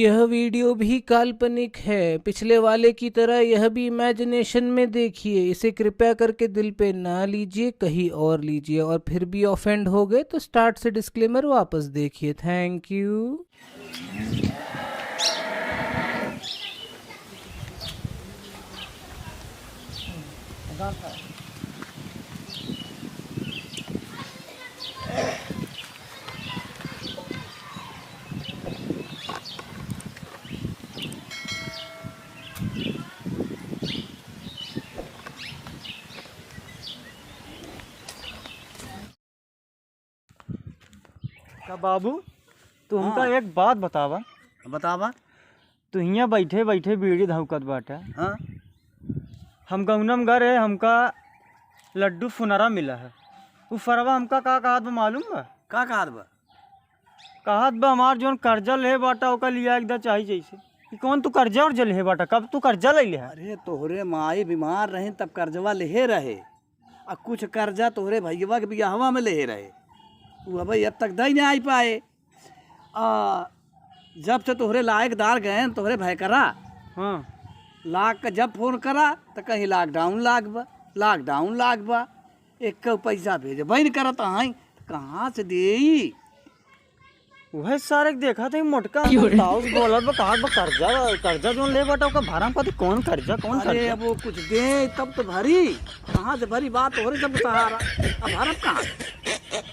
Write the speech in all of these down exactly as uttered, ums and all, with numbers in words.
यह वीडियो भी काल्पनिक है। पिछले वाले की तरह यह भी इमेजिनेशन में देखिए। इसे कृपया करके दिल पे ना लीजिए, कहीं और लीजिए। और फिर भी ऑफेंड हो गए तो स्टार्ट से डिस्क्लेमर वापस देखिए। थैंक यू। का बाबू, तू हमका हाँ। एक बात बतावा। बतावा। तू हियाँ बैठे बैठे बीड़ी धौकत बाटा। हाँ। हम गौनम घर है, हमका लड्डू फुनरा मिला है। उ सरवा हमका का कहत बा मालूम बा? का कहत बा? कहत बा हमार जौन कर्जा ले बाटा ओका लिया एक दा चाही जैसे। कि कौन तू कर्जा उर्जा लेहे बाटा? कब तू कर्जा ले ले है? अरे तोहरे माई बीमार रहे तब कर्जवा लेहे रहे। आ कुछ कर्जा तोहरे भैया के बियाहवा में लेहे रहे, उ अबे अब तक दई नहीं आई पाए। आ जब से तोहरे लायकदार गए तोहरे भयकरा, हाँ। लाग के जब फोन करा तो कहीं लॉकडाउन लाग बा, लॉकडाउन लाग बा, एक पैसा भेजबे नहीं करत हैं, कहाँ से देई? वह सारे के देखा थे मोटका क्यों रे? ताऊ से बोलत बा, कहत बा कर्जा, कर्जा जौन ले बाटा ओका भरम कथी, कौन कर्जा, कौन अरे कर्जा? अब वो कुछ दे तब तो भरी, कहाँ से भरी? बात हो रही सब सहारा, अब भरम कहाँ से?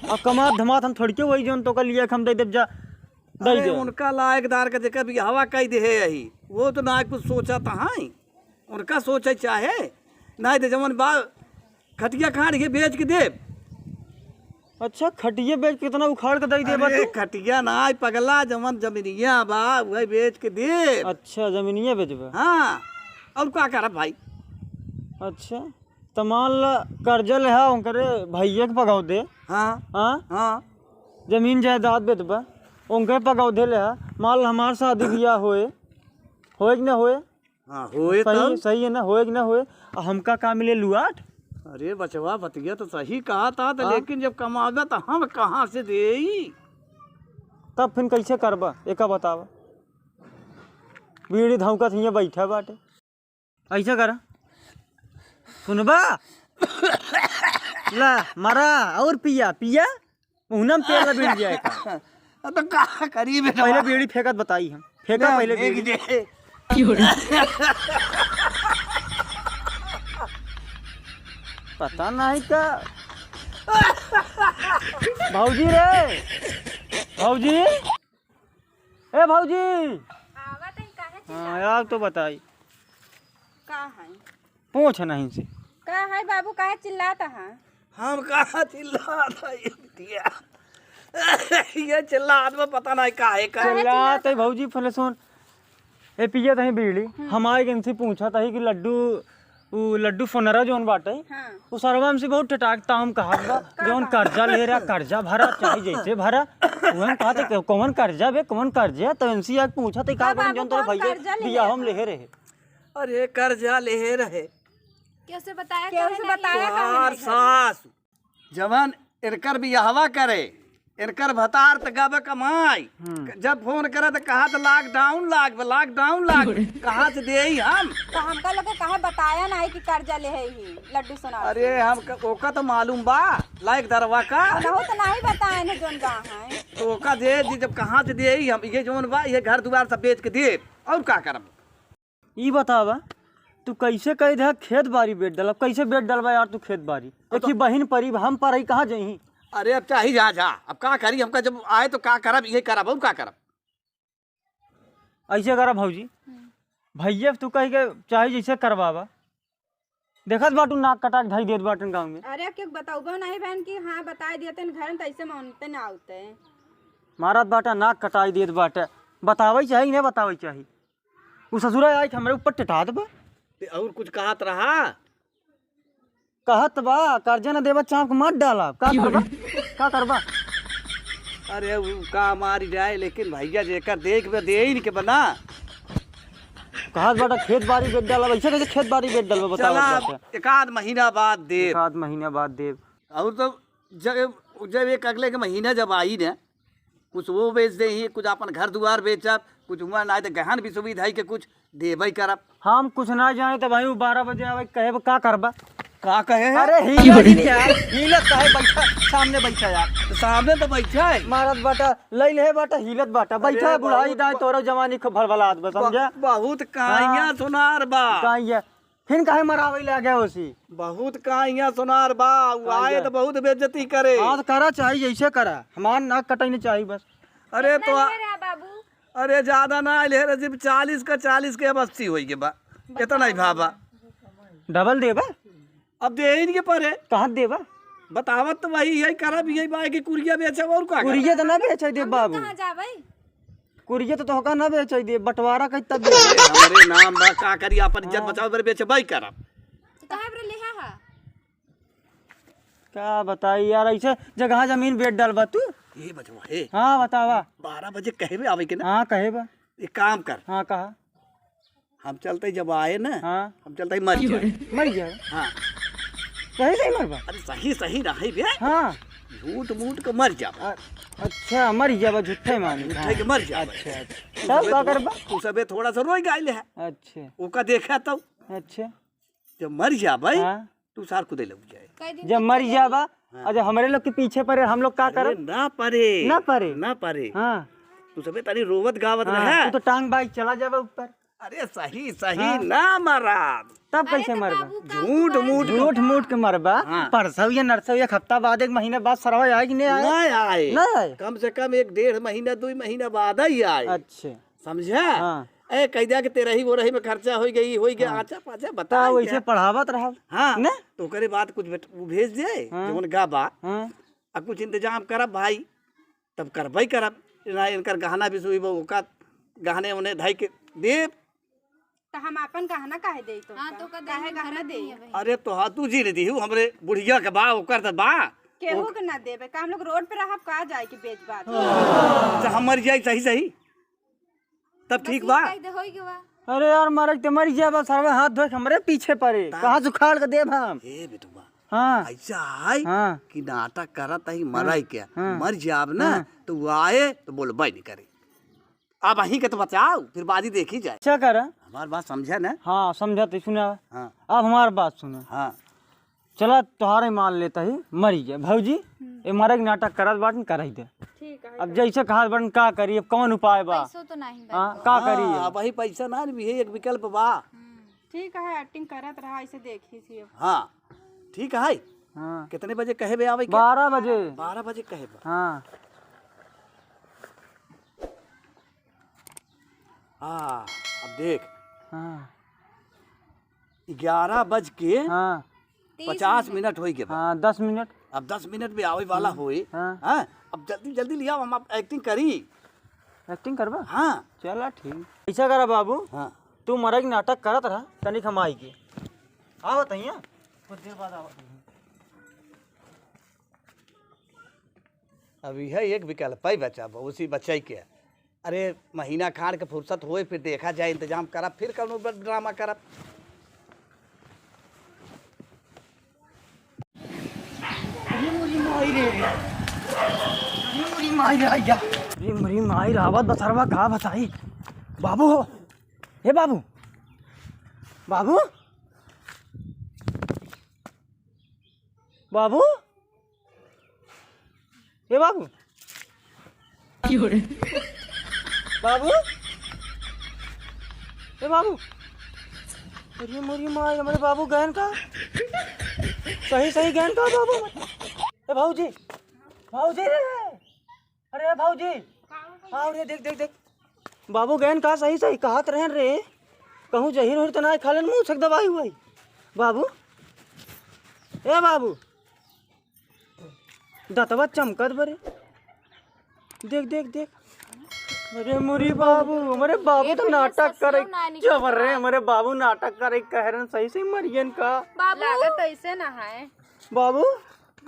अब कमात धमात हम थोड़ी के वही जौन तोका लिए हम दे देब जा, दे अरे दे। उनका लायकदार का जेकर बियाहवा कई दे है यही, वो तो ना कुछ सोचा था, हाँ? उनका सोचे चाहे, नहीं तो जवन बा खटिया कहाँ रही बेच के देब। अच्छा, खटिया बेच के कितना उखाड़ के दे देबा अरे तू? खटिया ना, पगला, जवन जमीनिया बा वही बेच के देब। अच्छा, जमीनिया बेचबा? हाँ, और का करब भाई? अच्छा, तो मान ला कर्जा लेहा उनकरे भैया के पगाव दे। हाँ। हाँ? हाँ। जमीन जायदाद बेचबा, उनके पगाव दे लेहा। मान ला हमार शादी बियाह होए, होए कि ना होए? हाँ, होए सही, तब। सही है ना, होए कि ना होए? आ हमका का मिले लुआट? अरे बचवा, बतिया तो सही कहा था, तो हाँ? लेकिन जब कमाबे तो हम कहाँ से देई? तब फिर कैसे करबा, एका बतावा। बीड़ी धौकत हियाँ बैठा बाटे। ऐसे करा, सुनबा? ला, मरा और पिया, पिया। मुहना में तेल ना बीड़ी जाए का। अब तो का करी बेटा? पहले बीड़ी फेंकत बताई हम। फेंका ना, पहले फेंक बीड़ी। दे। पता नहीं का। भौजी रे, भौजी, ए भौजी। आवत है, काहे हाँ, चिल्लात आप तो बताई। का है? पूछ नहीं से। का है बाबू, काहे चिल्लात है? हम कहाँ चिल्लात है, ये बिटिया? ये चिल्लात बा, पता नहीं काहे का। काहे चिल्लात है चिल्लात? भौजी, फले सुन। ए पिया तही बीड़ी, हम्म। हम आए इनसे पूछा तही कि लड्डू, उ लड्डू फुनरा जौन बाटे, हाँ। उ सरवा हमसे बहुत टटाकता हम कहत बा, का जौन बा? कर्जा ले रहा, कर्जा भरा, चाहे जैसे भरा। वो हम कहते कि कौन कर्जा बे, कौन कर्जा? तो इनसे आके पूछा तही का का कौन बाबू, जौन तोरे कौन भैया कर्जा ले बियाह रहा? हम लेहे रहे। अरे कर्जा लेहे रहे। केहू से बताया केहू काहे से नहीं? बताया काहे तोहार नहीं? सास जवन इनकर बियाहवा करे, इनकर भतार त गब कमाई। हम्म। जब फोन करे त कहा त लॉकडाउन लाग बा, लॉकडाउन लाग बा। कहाँ से देई हम? तो हमका लोग के काहे बताया नहीं कि कर्जा लेहे ही लड्डू सोना अरे से? हम क-, ओका तो मालूम बा, लायक दरवा का। उनहु तो नहीं बताए ने जौन बा हैं। तो ओका दे दी, जब कहाँ से देई हम? ये जौन बा, ये घर दुआर सब बेच के दे, और का करब? ई बतावा, तू कैसे कह दे खेत बारी बेच डालब? कैसे बेच डालबा यार तू खेत बारी? अब एक तो ही बहिन परी, हम पर ही कहाँ जइही? अरे अब चाहे जा, जा, अब का करी, हमका जब आए तो का करब, ये करब, और का करब? ऐसे करब भौजी, हम्म। भैया तू कह के चाहे जैसे करवावा, देखत बाटू नाक कटा के धई देत बाटन गाँव में। अरे क्यों बताउबो नहीं बहन कि हाँ बताई देते घर में, तो ऐसे मानते ना आते। मारत बाटा नाक कटाई देत बाटे, बतावे चाही कि नहीं बतावे चाही? उ ससुरा आइके हमरे ऊपर टिटात बा। ते और कुछ कहत रहा? कहत बा, कर्जा न देबा, चाप के मार डाला। का करबा? का करबा? अरे, उ का मारी जाए, लेकिन भैया जेकर देख बे, देइन के बना। कहत बाटा खेत बारी बेच डाला, ऐसे कैसे खेत बारी बेच डालबा, बताओ चला, बाटे। एक आध महीना बाद देब। एक आध महीना बाद देब। और तो जब, जब एक अगले के महीना जब आई न, कुछ वो बेच देही, कुछ आपन घर दुआर बेचब, कुछ हुआ ना, तो गहन भी सुविधा है कि कुछ देबे करब। हम कुछ ना जाने, तो भाई, वो बारह बजे आवे, कहे, "का करबा?" का कहे है? अरे, हिलत नहीं यार, हिलत काहे? बैठा, सामने बैठा यार। तो सामने तो बैठा है। मारत बाटा, लई ले बाटा, हिलत बाटा, अरे, बैठा, बुढ़ाई बहुत दाई, ब-, तोरो जवानी खूब भलभलात बा, ब-, समझा? बहुत काइया हाँ। सुनार बा। काइया। फिर काहे मरावे ले आ गया ओसी? बहुत काइया सुनार बा, वो आए तो बहुत बेइज्जती करे। हाँ, तो करा चाही, जैसे करा, हमार नाक कटाई नहीं चाही बस। अरे तो आ-, रे बाबू। अरे, ज्यादा ना आइल है रे, सिर्फ चालीस का, चालीस के अब अस्सी होई के बा। इतना ही भावा। डबल देबा? अब दे ही नहीं परे। कहाँ देबा? बतावत तो वही है, करब यही बा कि कुरिया बेचब और का करब? कुरिया तो ना बेचे दे हम लोग बाबू। कहाँ जाबै? कुरिया तो तोहका ना बेचे दे, बंटवारा कई तब दे। अरे, हमरे नाम बा, का करी, अपन इज्जत हाँ। बचावे बर बेचबै करब। तो काहे बरे लेहा हा? का बताई यार, ऐसे जगह जमीन बेच डालबा तू। ए बचवा, हे। हाँ, बतावा। बारह बजे कहे बे आवे के ना? हाँ, कहे बा। एक काम कर। हाँ, कहा। हम चलते जब आए ना, हाँ। हम चलते मर जाए। मर जाए? हाँ। सही सही मरबा? अरे सही सही रहे बे। हाँ। झूठ मूठ के मर जाबा। अ-, अच्छा, मर जाबा, झूठे मानी। झूठे के मर जाबा। अच्छा, अच्छा। तू तब सबे का थोड़ा, करबा? तू सबे थोड़ा सा रोई गाइले है। अच्छा। ओका देखा तो। अच्छा। जब मर जाबा, हाँ। तू सार खुदे लग जाए। कई दिन जब तक मर चलेगी? जाबा, हाँ। और जब हमरे लोग के पीछे पड़े, हम लोग का अरे करब? ना पड़े। ना पड़े? ना पड़े। हाँ। तू सबे तनी रोवत गावत हाँ, रहे। तू तो टांग बाई चला जाबा ऊपर। अरे सही, सही हाँ। ना मरब। तब अरे कैसे तो मरबा? बाबू का झूठ तू मूठ बात झूठ बता। मूठ के मरबा। हाँ। परसों या नरसों, एक हफ्ता बाद, एक महीने बाद सरवा आए कि नहीं आए? नहीं आए। नहीं आए। कम से कम एक डेढ़ महीना, दो महीना बाद ही आए। अच्छा। समझा? हाँ। ए, कह दिया कि तेरही बोरही में खर्चा होई गई, होई गया, हाँ। आचा पाचा बता ता वैसे क्या? पढ़ावत रहब। हाँ, ने? तो ओकरे बाद कुछ बेट-, उ भेज दे, हाँ। जवन गा बा। हाँ। आ कुछ इंतजाम करब भाई, तब करबे करब। ना इनकर गहना भी सुई बा, ओका गहने उन्हें धई के देब। तो हम आपन गहना काहे देई तो हाँ, का? तो का काहे देई, गहना घर देई? नहीं है भाई। अरे तो हाँ, तू जी नहीं दीहू, हमरे बुढ़िया के बा, ओकर त बा। केहू ओ- के ना देबे, का हम लोग रोड पे रहब, का जाए के बेच बाच? तो हम मर जाई सही सही। तब बस ठीक ये बा। कह दे, होई गवा। अरे यार, मरे के ते मर गया बा, सरवा हाथ धोए के हमरे पीछे पड़े। ता- कहाँ से उखाड़ के देब हम? ए बेटवा, हाँ। ऐसा है हाँ। कि नाटक करत ही मराई हाँ। के। हाँ। मर जाब ना, हाँ। तो वो आए तो बोलबे नहीं करे। अब अहीं के तो बचाओ, फिर बाजी देखी जाए। अच्छा करा। हमार बात समझा ना? हाँ, समझा तो सुना। हाँ। अब हमार बात सुना। हाँ। चला, तोहारे मान लेता ही, मरी गया। भौजी, हम्म। ए मरे के नाटक करत बाटन, करही दे। ठीक है, अब कर। जैसे कहत बाटन, का करी, अब कौन उपाय बा? पैसो तो नहीं बा हाँ, एको। का करी हाँ, अब? अब वही पैसा ना भी है, एक विकल्प बा। हम्म। ठीक है, acting करत रहा, ऐसे देखी थी अब। हाँ, ठीक है। हाँ। कितने बजे कहे बे आवे के? बारह बजे। बारह बजे कहे बा। हाँ। हाँ, अब देख। हाँ। ग्यारह बज के हाँ। पचास मिनट होई के बा। हाँ, दस मिनट। अब दस मिनट में आवे वाला हाँ। होई। हाँ। हाँ, अब जल्दी, जल्दी लिया, हम अब acting करी। Acting करबा? हाँ। चला ठीक। ऐसा करा बाबू, हाँ। तू मरे के नाटक करत रहा, तनिक हम आई के। आवत हइया, कुछ देर बाद आवत हइया। अब यह एक विकल्प है बचा, उसी बच्चे के। अरे, महीना खान के फुर्सत होए, फिर देखा जाए, इंतजाम करब, फिर कौनो ब-, ड्रामा करब। अरे मोरी माई रे, अरे मोरी माई रे, आइया। अरे मोरी माई रे, आवत बसरवा का बताई। बाबू हो, हे बाबू, बाबू, बाबू, ए बाबू। बाबू। ए बाबू। अरे मोरी माई, हमरे बाबू गएन का? सही, सही गएन का बाबू? ए भौजी। भौजी रे। अरे भौजी। आओ रे, देख, देख, देख। बाबू गएन का सही, सही कहत रहेन रे। कहूँ जहीर उहीर त ना खा लेन, मुँह छक दबाई हुई। बाबू। ए बाबू। दतवा चमकत बरे। देख, देख, देख। अरे मोरी बाबू, हमरे बाबू तो नाटक करे। जबर रे, हमरे बाबू नाटक करे, कह रहे सही से मरियन का। बाबू। लागत ऐसे ना है। बाबू,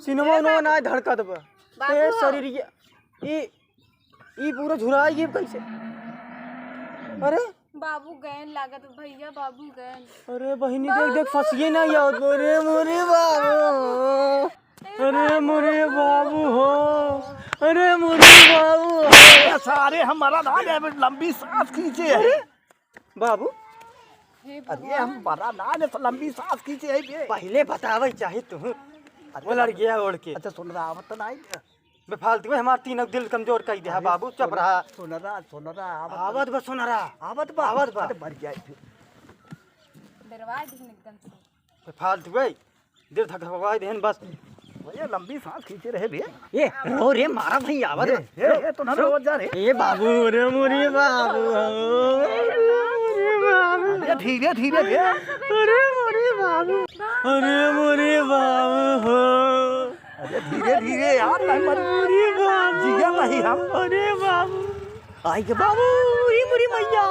सिनेमा उनवा ना धड़कत बा। बाबू। ए शरीर ये, ई, ई पूरा झुराई गई कैसे? अरे? बाबू गएन लागत, भैया बाबू गएन। अरे बहिनी, देख, देख, फंसिए ना यार। अरे मोरे बाबू। अरे मोरे बाबू हो, अरे मोरे बाबू हो। अरे सारे हमारा ना ले, लंबी सांस खींचे है। अरे बाबू। अरे हम मरा ना ले, लंबी सांस खींचे है बे। पहिले बतावे चाही तू। अरे वो लड़ गया ओढ़ के। अच्छा सुन रहा, आवत तो नहीं। बेफालतू में हमार तीनों दिल कमजोर कर दिया बाबू, चुप रहा। सुन रहा, सुन रहा, आवत बा, सुन रहा। आवत बा। आवत बा। अरे मर जाए फिर। डरवा दीन एकदम से। बेफालतू है, दिल धक धकवा देहन बस। भैया लंबी सांस खींचे रहे बे। ए, रो रे मारा भाई, आवत ए, बा। ए, ए, तो ना रो। रोवत जा रे। ए बाबू, रे मोरे बाबू, अरे मोरे बाबू। अरे धीरे धीरे बे। अरे मोरे बाबू, अरे मोरे बाबू हो। अरे धीरे धीरे यार, नहीं मर-, अरे बाबू। जिया नहीं हम। अरे बाबू। आई गे बाबू, रे मोरे मैया।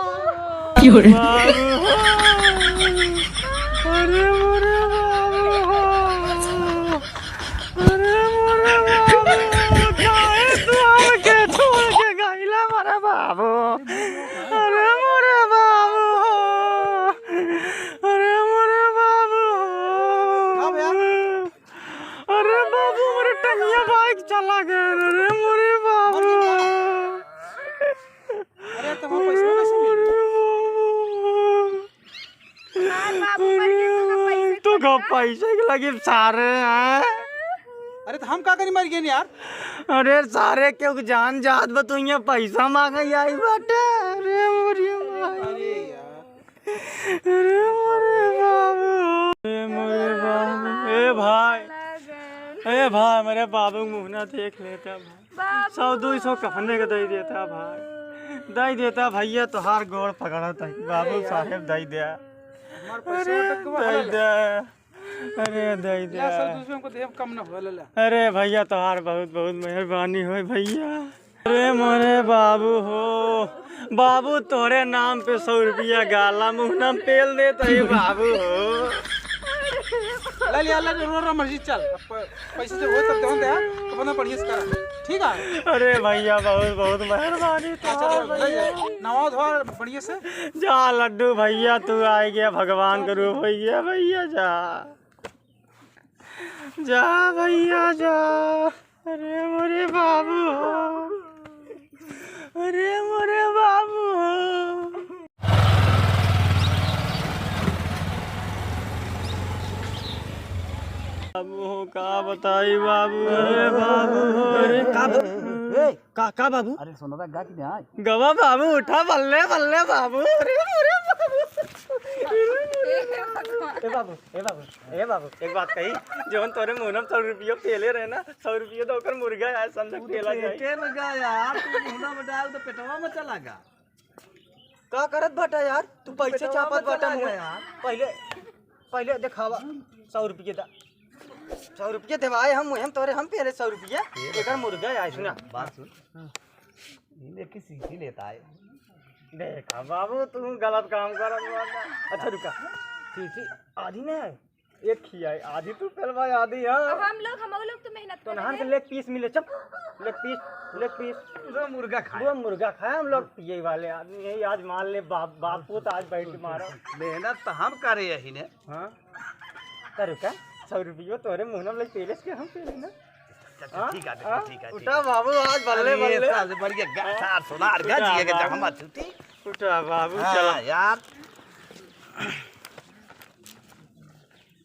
क्यों रे? बाबू हो। अरे मोरे बाबू हो। अरे मोरे बाबू, काहे तू हमके छोड़ के गइला मोरे बाबू? अरे मोरे बाबू हो। अरे मोरे बाबू हो। का भैया? अरे बाबू, मोरे टंगिया बाइक चला गए। अरे मोरे बाबू। अरे, तो हम पैसा कैसे मिली? अरे बाबू, मर गए तो का पैसे तो का कहाँ? पैसे के लगे सारे हैं। अरे, तो हम का करी, मर गए यार। अरे सारे, क्यों जान जात बा, तू यहाँ पैसा मांगे आई बाटे। अरे मोरे माई। अरे यार। अरे मोरे बाबू, अरे मोरे बाबू, ए भाई, ए भाई, मेरे बाबू मुँह ना देख लेता भाई। बाबू। सौ दुई सौ कफने के दे देता भाई, दे देता भैया, तोहार गोड़ पकड़त है बाबू साहेब, दे दे। हमार पैसा अरे अटक गवा दे हला। दे, अरे दे दे। ला सौ दुई सौ हमको दे, कम ना होला, ला। अरे भैया, तोहार बहुत बहुत मेहरबानी होई भैया। अरे मोरे बाबू हो, बाबू तोरे नाम पे सौ रुपया गाला मुहना में पेल देत है बाबू हो। ले लिया, ले, रो, रो, मर्जी, चल। अब प-, पैसे जब होए तब देहन दे, तो अपना बढ़िया से करा, ठीक है? अरे भैया, बहुत, बहुत मेहरबानी अच्छा, तोहार ले जा, भैया। नवा धोआ बढ़िया से। जा लड्डू भैया, तू आइ गया, भगवान के रूप होइ गया भैया, जा। जा भैया जा। अरे मोरे बाबू हो, अरे मोरे बाबू हो। बाबू हो, का बताई बाबू, अरे बाबू हो। अरे का ब-, ए, का, का बाबू? अरे सोनरा गा कि नाहीं? गवा बाबू, उठा, बल्ले, बल्ले बाबू। अरे, अरे बाबू। ए बाबू, ए बाबू, ए बाबू, एक बात कही, जौन तोरे मुहना में सौ रुपया पेले रहे ना, सौ रुपया तो ओकर मुर्गा है, समझ तू तो पेला जाए। पेटे में गा यार, तू मुहना में डाल तो पेटवा में चला गा। का करत बाटा यार, तू तू पैसे पेटवा चापत में बाटा चला मुँह। गा यार। पहिले, पहिले देखावा, सौ रुपया दा। सौ रुपया देवाए हम, हम तोरे हम पेले सौ रुपया, ये एकर मुर्गा है, सुना। बात सुन। हाँ। इन्हें की सीखी लेता है। देखा बाबू, तू गलत काम करत बाटा। अच्छा रुका, सीखी आधी ना है, एक ही आई, आधी तू पेलवा, आधी हम। अब हम लोग, हम लोग तो मेहनत तो कर नहान रहे के हैं। लेग पीस मिले, चुप, लेग पीस, लेग पीस। पूरा मुर्गा खाए। पूरा मुर्गा खाए हम लोग, पिए वाले आदमी है। आज मान ले बाप, बाप को तो आज बैठ के मारा। मेहनत तो हम करे यही ने। हाँ। का रुका, सौ रुपयो तोरे मुहना में लग पेलेस के हम पेले ना। अच्छा, हाँ? ठीक है, हाँ? ठीक है, ठीक उठा है। बाबू, आज बल्ले, अरे, बल्ले। साल से बढ़िया गा-, हाँ? सार सोनार गा उठा जिए के बाबू। जगह मत छूटी। उठा बाबू, हाँ, चला। यार।